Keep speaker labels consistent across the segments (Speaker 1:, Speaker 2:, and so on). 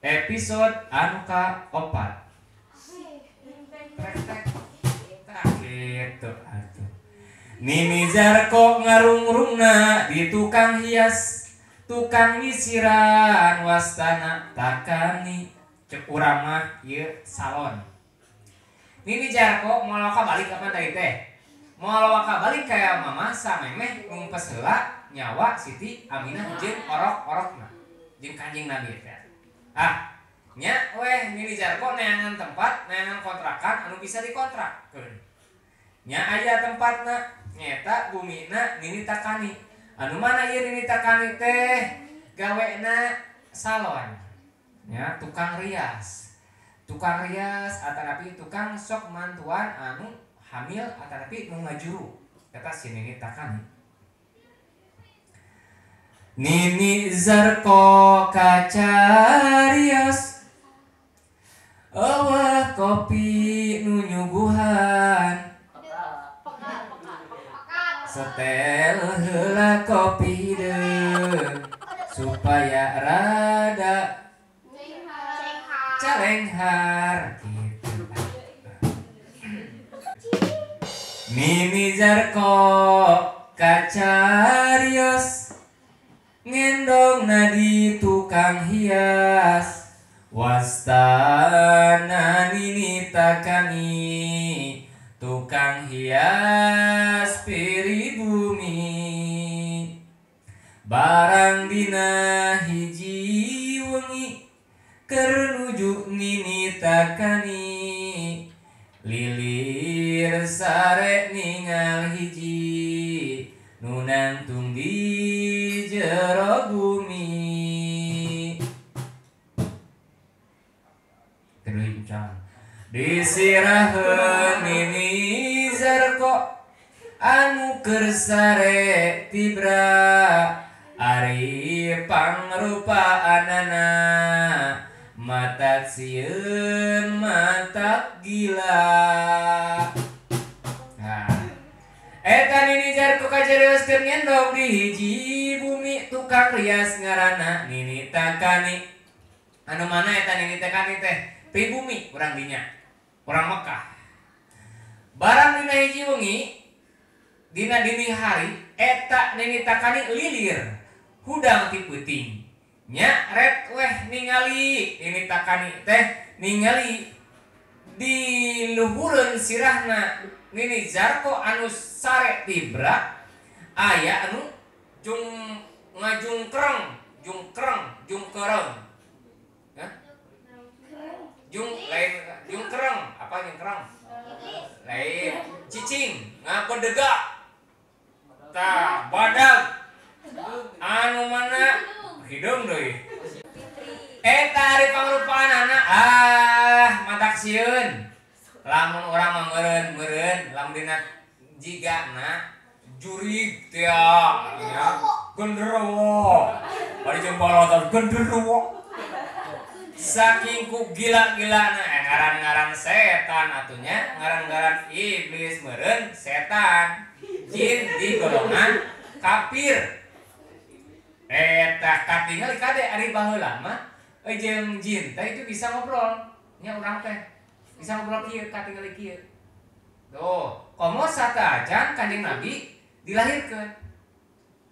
Speaker 1: Episode anu ka-4. Trek trek gitu atuh. Nini Zarko ngarungrungna di tukang hias, tukang nyisiran wastana takani. Cek urang mah ieu salon. Nini Zarko moal waka balik kapan tadi teh? Moal waka balik kaya mama samemeh ngumpes heula nyawa Siti Aminah jeung orok-orokna jeung Kanjeng Nabi teh. Ah, nya weh Nini Zarko neangan tempat, neangan kontrakan anu bisa dikontrakkeun. Nya aya tempatna nyeta bumina Nini Takani. Anu mana ieu Nini Takani teh gawena salon. Nya tukang rias. Tukang rias atanapi tukang sok mantuan anu hamil atanapi nu ngajuru. Eta si Nini Takani. Nini Zarko kacarios eueuh kopi nu nyuguhan. Setel heula kopi hideung supaya rada calenghar gitu. Nini Zarko kacarios ngendong di tukang hias wastana Nini Takani tukang hias pribumi. Barang dina hiji wengi keur nuju Nini Takani lilir sare ningal hiji nu nangtung di jero bumi. Keduincang disiraheun Nini Zarko anu keur sare tibra ari pangrupaanana matak sieun matak gila. Nah, eta Nini Zarko kacarioskeun ngendong di hiji bumi tukang rias ngaranna Nini Takani. Anu mana eta Nini Takani teh? Pribumi urang dinya, urang Mekah. Barang dina hiji wengi, dina dini hari eta Nini Takani lilir hudang ti peuting. Nya ret weh ningali Nini Takani teh ningali di luhureun sirahna Nini Zarko anu sare tibra aya anu jung ngajungkreng, jungkreng, jungkereng. Hah? Jung lain jungkereng, apa jungkereng? Lain cicing, ngapedega. Tah, badag. Anu mana hidung deui. Eta ari pangrupaanana ah matak sieun. Lamun urang mah meureun-meureun lamun dina jigana jurig teh ya genderuwo. Bari jeung balotan genderuwo. Saking ku gila-gilana ngaran-ngaran setan atunya, ngaran-ngaran iblis meureun setan, jin di golongan kafir. Eta katingali kade ari baheula mah jeung jin teh itu bisa ngobrol nya urang teh. Bisa ngobrol kieu katingali kieu. Tuh, komo sataacan Kanjeng Nabi dilahirkeun.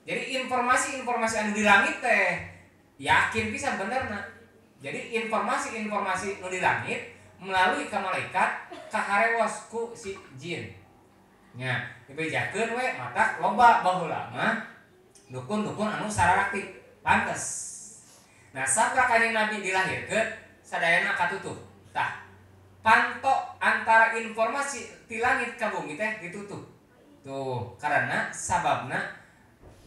Speaker 1: Jadi informasi-informasi anu di langit teh yakin pisan benerna. Jadi informasi-informasi nu di langit melalui ka malaikat kaharewos ku si jin. Nya, dibejakeun we matak loba baheula mah dukun-dukun anu sararakti pantes. Nah, sabra Kanjeng Nabi dilahirkeun sadayana katutup. Tah, panto antara informasi di langit ka bumi teh ditutup. Tuh, karena sababna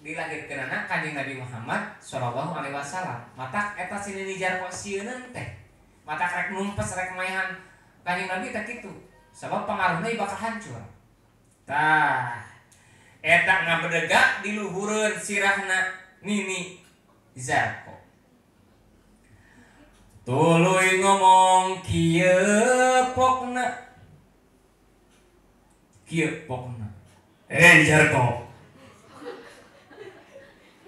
Speaker 1: dilahirkeunana Kanjeng Nabi Muhammad sallallahu alaihi wasallam. Matak eta si Nini Zarko sieuneun teh. Matak rek numpes rek maehan Kanjeng Nabi teh kitu. Sabab pangaruhna bakal hancur. Tah, eta ngabedega di luhureun sirahna Nini Zarko. Tuluy ngomong kieu pokna. Kieu pokna. Eh Zarko,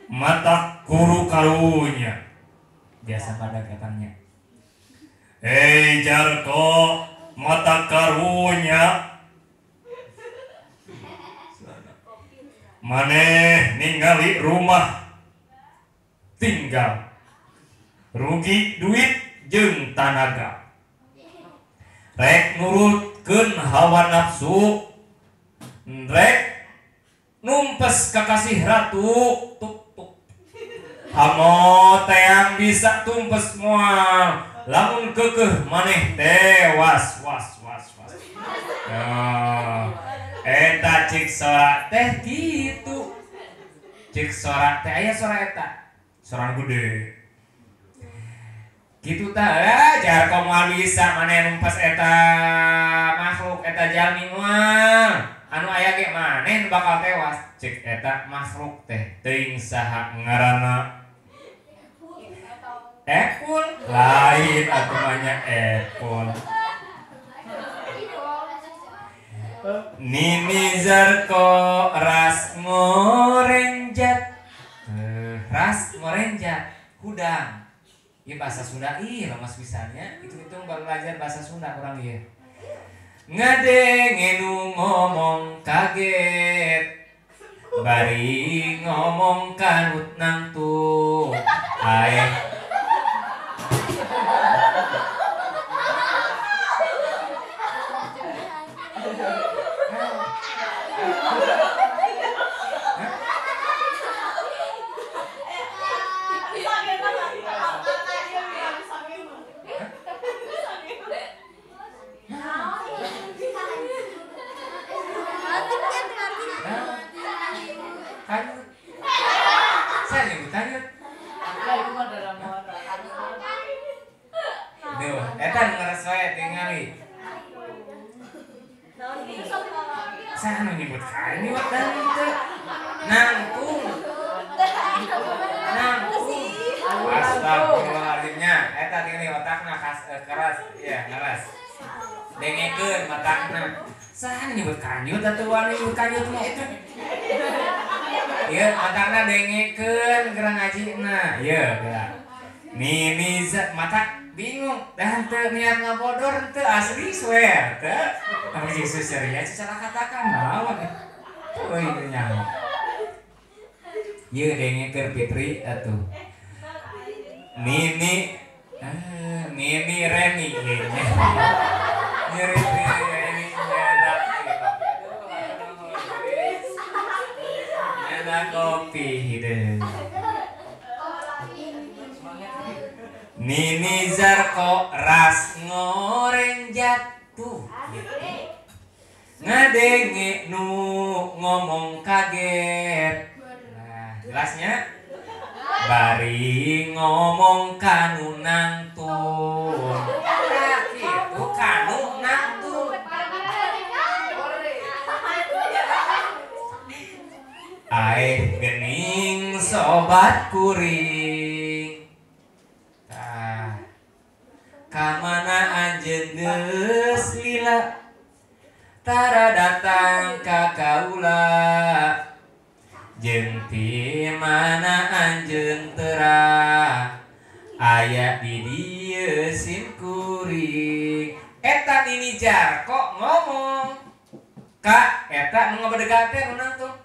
Speaker 1: mata kuru karunya. Biasa pada katanya.
Speaker 2: Hei Jarko mata karunya maneh ningali rumah tinggal rugi duit jeung tanaga rek nurutkeun hawa nafsu rek numpes kakasih ratu tuk tuk hamo teang bisa tumpes moal lamun kekeh maneh tewas was was was. Nah, eta cik sora teh kitu. Cik sora teh aya sora eta. Sora gede. Kitu tah jar moal bisa maneh numpes eta makhluk eta jalmi moal. Anu aya ge maneh bakal tewas. Cik eta makhluk teh teuing saha ngaranna. Epul lain atuh mah nya Epul. Nini Zarko ras ngorenjat. Ras ngorenjat hudang. Ieu bahasa Sunda ih lemas pisannya. Itu-itu baru belajar bahasa Sunda kurang ieu. Ngadenge nu ngomong kaget. Bari ngomong kanut nangtung. Ae dengekeun matakna saha nyebut kanjut atuh wani nyebut kanjut mah itu ieu matakna dengekeun geura ngajina ieu geura Nini mata bingung dah teu niat ngabodor teu asli swear teu tapi jeung seseria salah katakan naon euy nyaho ieu dengekeun Fitri atuh Nini Nini Reni ieu nya nyeri Reni nyadak nyadak kopi hideung. Nini Zarko ras ngorenjat tuh ngadenge nu ngomong kaget. Nah, jelasnya bari ngomong kanu nangtung. Nah, gitu kanu nangtung. Aeh gening sobat kuring. Tah. Kamana anjeun geus lila tara datang ka kaula. Jeung ti mana anjeun terang aya di dieu sim kuring. Eta Nini Jarko ngomong ka eta nu ngabedegan teh nu nangtung.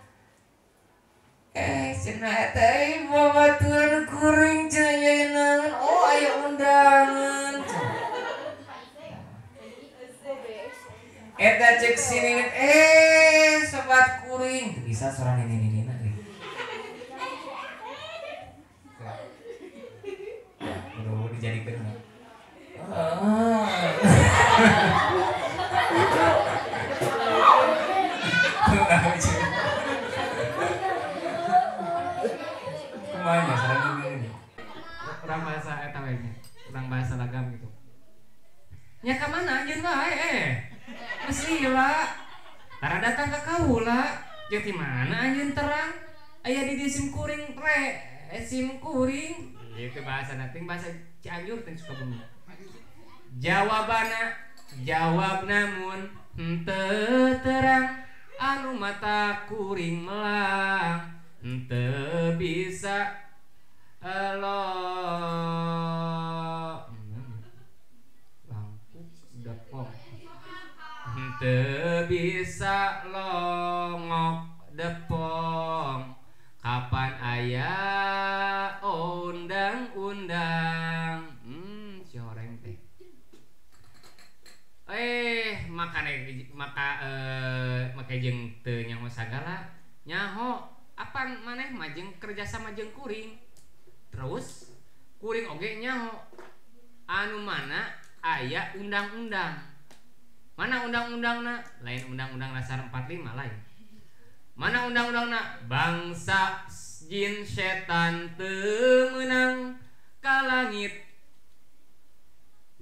Speaker 2: Cenah eta euy babaturan kuring cenah aya naon. Oh aya undangan. Eta cek sini sobat kuring bisa sora nini-ninina euy. Kudu dijadikeun. Kumaha sora nini-nini. Kurang bahasa eta we nya. Kurang bahasa lagam gitu. Nya ka mana anjeun wae Geus lila. Tara datang ka kaula. Jeung ti mana anjeun terang? Aya di dieu sim kuring re, sim kuring. Ieu bahasa teh bahasa Cianjur teh Sukabumi. Jawabana jawab namun henteu terang anu mata kuring melang henteu bisa elo Henteu bisa longok depong kapan aya undang-undang. Si horeng teh. Maka make jeung teu nyaho sagala nyaho apan maneh mah jeung kerja sama jeung kuring. Terus kuring oge nyaho anu mana aya undang-undang. Mana undang-undangna? Lain undang-undang dasar 45 lain. Mana undang-undangna? Bangsa jin setan teu meunang ka langit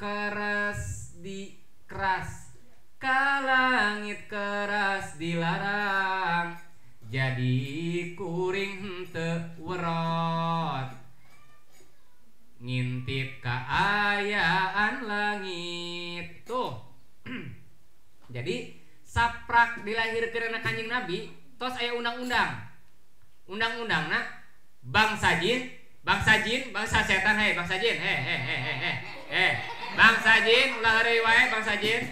Speaker 2: keras di keras ka langit keras dilarang jadi kuring henteu werot ngintip kaayaan langit. Tuh. Jadi saprak dilahirkeun Kanjeng Nabi tos aya undang-undang. Undang-undangna bangsa jin, bangsa setan, hei bangsa jin, he he he he he. Bangsa jin ulah heureuy wae bangsa jin.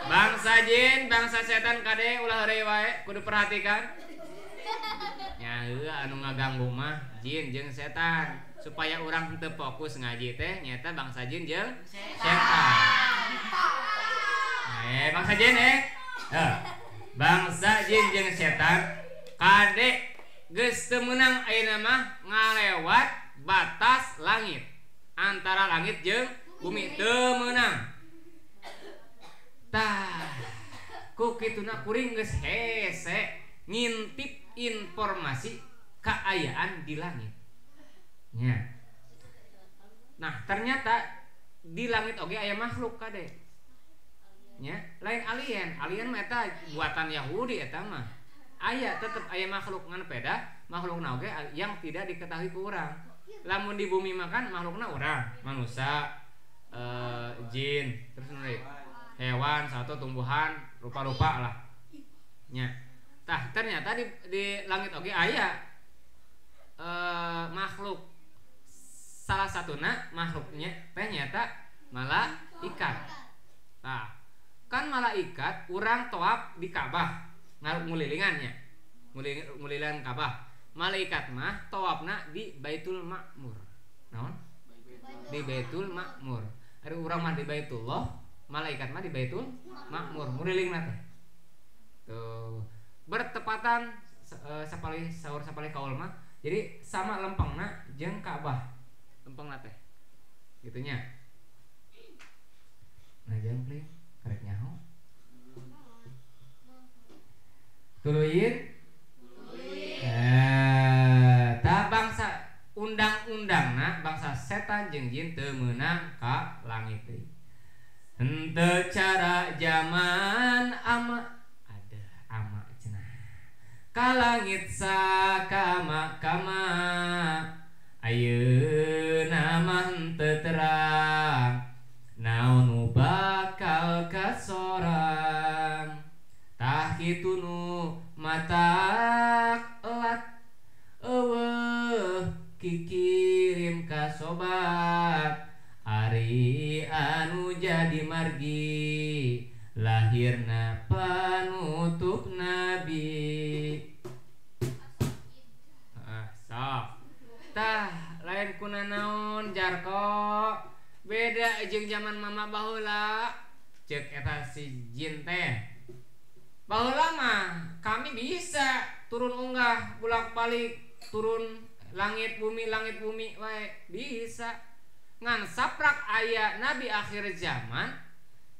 Speaker 2: Bangsa jin, bangsa setan kade ulah heureuy wae, kudu perhatikan. Nya heueuh anu ngaganggu mah jin jeung setan. Supaya urang teu fokus ngaji teh nyaeta bangsa jin jeung setan. Bangsa jin Bangsa jin jeung setan kade geus teu meunang ayeuna mah ngalewat batas langit. Antara langit jeung bumi teu meunang. Tah, ku kituna kuring geus hese ngintip informasi kaayaan di langit. Nya. Nah, ternyata di langit oge aya makhluk kade. Nya, lain alien, alien mah eta buatan Yahudi eta mah. Aya tetep aya makhluk ngan peda, makhlukna oge yang tidak diketahui ku urang. Lamun di bumi mah kan makhlukna urang, manusia, jin, terus nu hewan, satu tumbuhan, rupa-rupa lah. Nya. Tah, ternyata di langit oge aya makhluk. Salah satuna makhluknya teh nyata malaikat. Tah, kan malaikat urang toap di Ka'bah ngulilingannya. Ngulilingan Ka'bah. Malaikat mah toapna di Baitul Makmur. Naon? Di Baitul Makmur. Ari urang mah di Baitullah, malaikat mah di Baitul Makmur. Ngulilingna teh. Tuh. Bertepatan sapalih sahur sapalih kaul mah. Jadi sama lempengna jeung Ka'bah. Lempengna teh. Gitunya. Nah, jangan play karek nyaho. Tuluyin. Tah bangsa undang-undangna bangsa setan jeung jin teu meunang ka langit deui. Henteu cara zaman ama ada ama cenah. Ka langit sakama-kama ayeuna mah henteu terang naon nu bakal kasorang. Tah kitu nu matak elat eueuh kikirim ka sobat ari anu jadi margi lahirna panutup nabi. Sok. Tah lain kuna naon jarko beda jeung zaman mama baheula ceuk eta si jin teh. Baheula mah kami bisa turun unggah bolak-balik turun langit bumi wae bisa. Ngan saprak aya nabi akhir zaman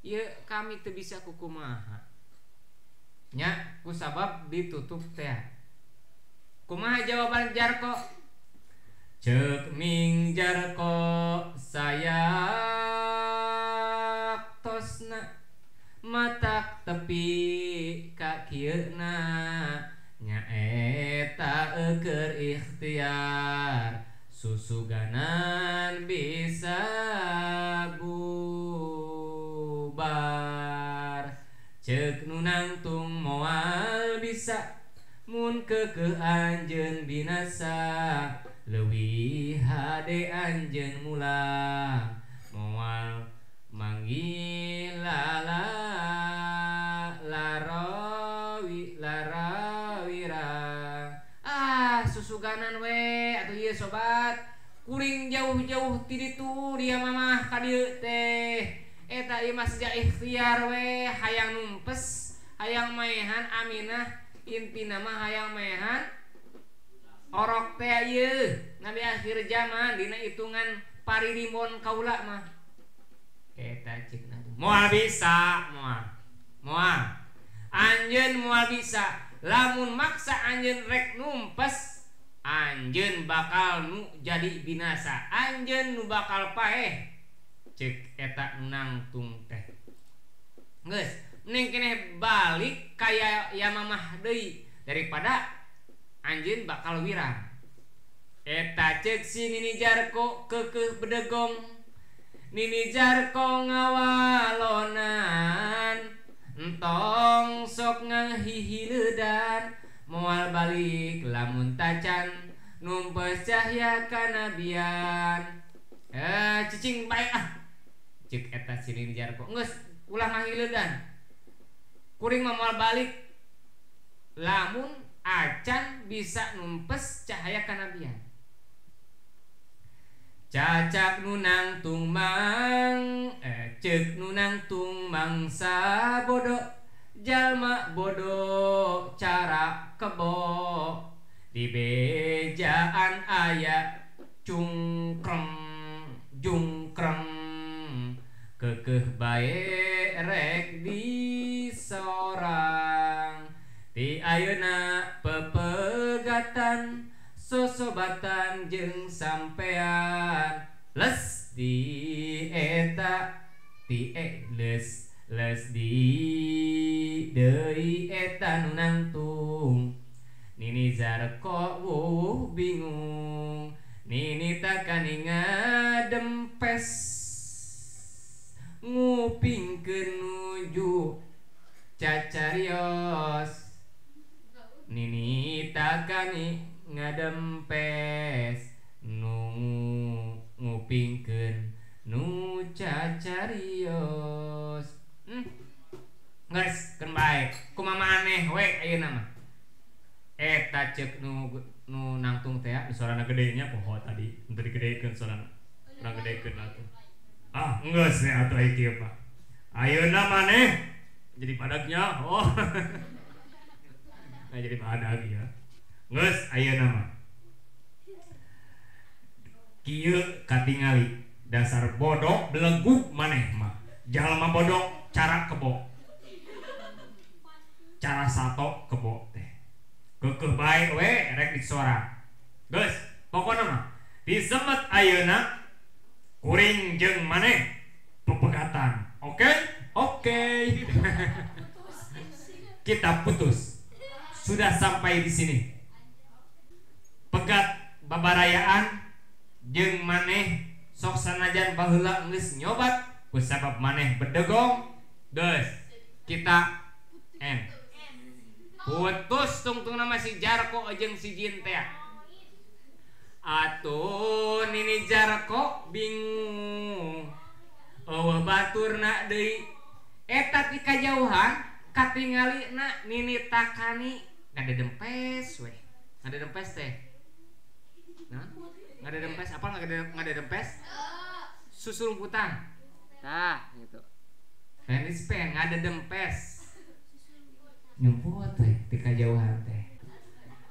Speaker 2: ieu kami teu bisa kukumaha. Nya kusabab ditutup teh. Kumaha jawaban Jarko? Ceuk ming Jarko sayak tosna matak tepi ka kieuna nyaeta eueur ikhtiar susuganan bisa bubar. Ceuk nu nangtung moal bisa mun keukeuh anjeun binasa leuwih hade anjeun mulang moal manggil lalaki. Kuring jauh-jauh ti ditu dia mamah ka dieu teh. Eta ieu mah sejak ikhtiar we hayang numpes, hayang maehan Aminah, intina mah hayang maehan orok teh ieu nabi akhir zaman dina hitungan paririmon kaula mah. Eta ceuk Nabi. Moal bisa, moal. Moal. Anjeun moal bisa. Lamun maksa anjeun rek numpes, anjeun bakal nu jadi binasa, anjeun nu bakal paeh. Ceuk eta nangtung teh. Geus, mending keneh balik kaya ya mamah deui daripada anjeun bakal wirang. Eta ceuk si Nini Jarko keukeuh bedegong. Nini Jarko ngawalonan, entong sok ngahihiledan, moal balik lamun tacan numpes cahya kanabian. Cicing bae ah. Ceuk eta si Nini Jarko. Geus ulah ngahiledan. Kuring mah moal balik lamun acan bisa numpes cahaya kanabian. Cacak nu nangtung mang, ceuk nu nangtung mangsa bodoh, jalma bodoh cara kebo, di bejaan aya cungkreng jungkreng, kekeh bae rek disorang, ti ayeuna pepegatan sosobatan jeung sampean, les di eta ti les les di deui eta nu nangtung. Nini Jarko wuh bingung, Nini Takani ngadempes, ngupingkeun nuju cacarios. Nini Takani ngadempes, nu ngupingkeun nu cacarios. Geus keun bae kumaha maneh we ayeuna mah. Eta ceuk nu nangtung teh
Speaker 3: suarana gede nya poho tadi henteu digedekeun suarana. Urang gedekeun atuh. Ah, geus we atuh ai kieu mah. Ayeuna maneh jadi padagnya. Oh. Nah jadi padag ya. Geus ayeuna mah. Kieu katingali dasar bodoh belegug maneh mah. Jalma bodoh cara kebo. Cara sato kebo teh. Keukeuh bae we rek disorang. Geus, pokona mah disemet ayeuna kuring jeung maneh pepegatan. Oke? Oke. Kita putus. Sudah sampai di sini. Pegat babarayaan jeung maneh sok sanajan baheula geus nyobat kusabab maneh bedegong. Geus, kita end. Putus tungtungna mah si Jarko jeung si Jin teh. Atuh Nini Jarko bingung. Eueuh baturna deui. Eta ti kajauhan katingalina Nini Takani ngadedempes weh. Ngadedempes teh. Nah, ngadedempes apa ngadedempes? Susurumputan. Tah gitu. Nah, ini spen ngadedempes. Nyumput teh ti kajauhan teh.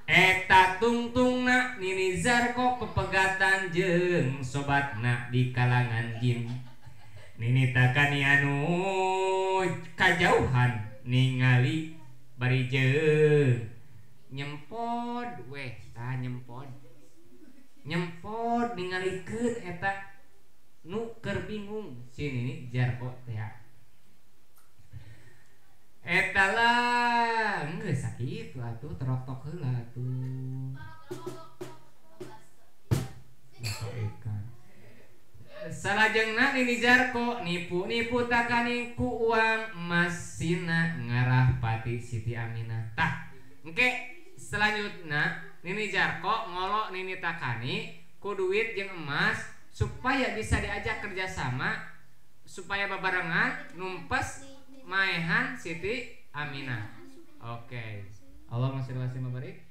Speaker 3: Eta tungtungna Nini Jarko pepegatan jeung sobatna di kalangan jin. Nini Takani anu kajauhan ningali bari jeung nyempod weh tah nyempod. Nyempod ningalikeun eta nu keur bingung si Nini Jarko teh. Eta lah geus sakitu atuh terok-tok heula atuh. Baso ikan. Salajengna Nini Jarko nipu-nipu Takani ku uang emas sina ngarah pati Siti Aminah. Tah, engke selanjutna Nini Jarko ngolok Nini Takani ku duit jeung emas supaya bisa diajak kerjasama supaya babarengan numpes maehan Siti Aminah. Oke. Allahumma sholli wa sallim wa barik.